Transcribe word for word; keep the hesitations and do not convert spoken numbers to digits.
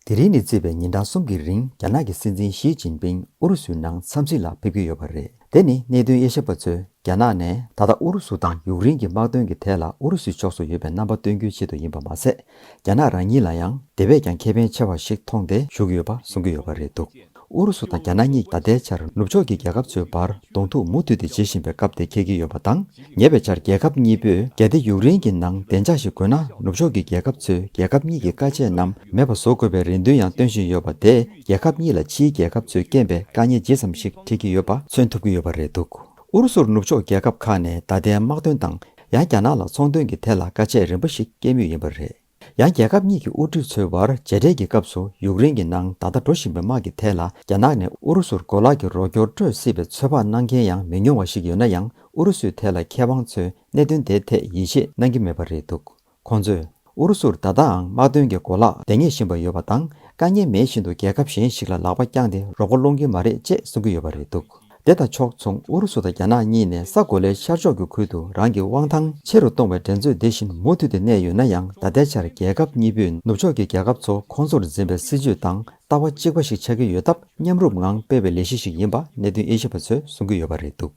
དེ་རིང་ནས་བརྩིས་པའི་ཉིན་གྲངས་གསུམ་གྱི་རིང་རྒྱ་ནག་གི་སྲིད་འཛིན་ཞི་ཅིན་ཕིང་ཨུ་རུ་སུའི་ནང་འཚམས་གཟིགས་ལ་ཕེབས་ཀྱི་ཡོད་པ་རེད། དེ་ནི་གནད་དོན་དབྱེ་ཞིབ་པ་ཚོས་རྒྱ་ནག་ནས་ད་ལྟ་ཨུ་རུ་སུ་དང་ཡུཀ་རེན་གྱི་དམག་དོན་གྱི་ཐད་ལ་ཨུ་རུ་སུའི་ཕྱོགས་སུ་ཡོད་པའི་རྣམ་པ་སྟོན་རྒྱུའི་ཆེད་དུ་ཡིན་པ་མ་ཟད། རྒྱ་ནག་རང་ཉིད་ལ་ཡང་དེ་བས་ཀྱང་ཁེ་ཕན་ཆེ་བ་ཞིག་མཐོང་སྟེ་བཞུགས་ཡོད་པ་གསུང་གི་ཡོད་པ་རེད་འདུག་ཨུ་རུ་སུ་དང་རྒྱ་ནག་གཉིས་ད་ལྟའི་ཆར་ནུབ་ཕྱོགས་ཀྱི་རྒྱལ་ཁབ་ཚོའི་བར་གདོང་ཐུག་མུ་མཐུད་དེ་བྱེད་བཞིན་པའི་སྐབས་དེ་འཁེལ་གྱི་ཡོད་པ་དང་། ཉེ་བའི་ཆར་རྒྱལ་ཁབ་གཉིས་པོས་གལ་ཏེ་ཡུཀ་རེན་གྱི་ནང་བདེ་འཇགས་ཤིག་དགོས་ན། ནུབ་ཕྱོགས་ཀྱི་རྒྱལ་ཁབ་ཚོས་རྒྱལ་ཁབ་གཉིས་ཀྱི་དཀའ་སྤྱད་རྣམས་མེད་པ་བཟོ་དགོས་པའི་རེ་འདུན་ཡང་བཏོན་བཞིན་ཡོད་པ་དེས་རྒྱལ་ཁབ་གཉིས་ལ་ཕྱིའི་རྒྱལ་ཁབ་ཚོས་རྐྱེན་པས་དཀའ་ངལ་ཇི་ཙམ་ཞིག་འཕྲད་ཀྱི་ཡོད་པ་མཚོན་ཐུབ་ཀྱི་ཡོད་པ་རེད་འདུག་ཨུ་རུ་སུར་ནུབ་ཕྱོགས་རྒྱལ་ཁབ་ཁག་ནས་ད་ལྟའི་དམག་དོན་དང་། ཡང་རྒྱ་ནག་ལ་ཚོང་དོན་གྱི་ཐད་ལ་དཀའ་སྤྱད་རིམ་པ་ཞིག་བསྐྱལ་མུས་ཡིན་པ་རེད། ཡང་རྒྱལ་ཁབ་གཉིས་ཀྱི་དབུ་ཁྲིད་ཚོའི་བར་མཇལ་འཕྲད་ཀྱི་སྐབས་སུ་ཡུཀ་རེན་གྱི་ནང་ད་ལྟ་འགྲོ་བཞིན་པའི་དམག་གི་ཐད་ལ་རྒྱ་ནག་ནས་ཨུ་རུ་སུར་གོ་ལག་གི་རོགས་སྐྱོར་སྤྲོད་སྲིད་པའི་ཚོད་དཔག་གནང་མཁན་ཡང་མི་ཉུང་བ་ཞིག་ཡོད་ན་ཡང་། ཨུ་རུ་སུའི་ཐད་ལ་མཁས་དབང་ཚོས་གནད་དོན་དེའི་ཐད་ཡིད་ཆེས་གནང་གི་མེད་པ་རེད་འདུག་ཁོང་ཚོས་ཨུ་རུ་སུར་ད་ལྟའང་དམག་དོན་གྱི་གོ་ལག་འདེད་ངེས་བཞིན་པ་ཡོད་པ་དང་། དཀའ་ངལ་མེད་བཞིན་དུ་རྒྱལ་ཁབ་གཞན་ཞིག་ལ་ལག་པ་བརྐྱངས་ཏེ་རོགས་པ་སློང་གི་མ་རེད་ཅེས་གསུང་གི་ཡོད་པ་རེད་འདུག་དེ་དང་ཕྱོགས་མཚུངས་ཨུ་རུ་སུ་དང་རྒྱ་ནག་གཉིས་ནས་ས་གོ་ལའི་ཤར་ཕྱོགས་ཀྱི་ཁུལ་དུ་རང་གི་དབང་ཐང་ཆེ་རུ་གཏོང་བའི་འགྲན་རྩོད་འདི་བཞིན་མུ་མཐུད་དེ་གནས་ཡོད་ན་ཡང་། ད་ལྟའི་ཆར་རྒྱལ་ཁབ་གཉིས་པོས་ནུབ་ཕྱོགས་ཀྱི་རྒྱལ་ཁབ་ཚོ་ཁོང་ཚོར་འཛིན་པའི་སྲིད་ཇུས་དང་ལྟ་བ་གཅིག་པ་ཞིག་ཆགས་ཀྱི་ཡོད་སྟབས། མཉམ་རུབ་ངང་སྤེལ་བའི་ལས་གཞི་ཞིག་ཡིན་པ་གནད་དོན་དབྱེ་ཞིབ་པ་ཚོས་གསུང་གི་ཡོད་པ་རེད་འདུག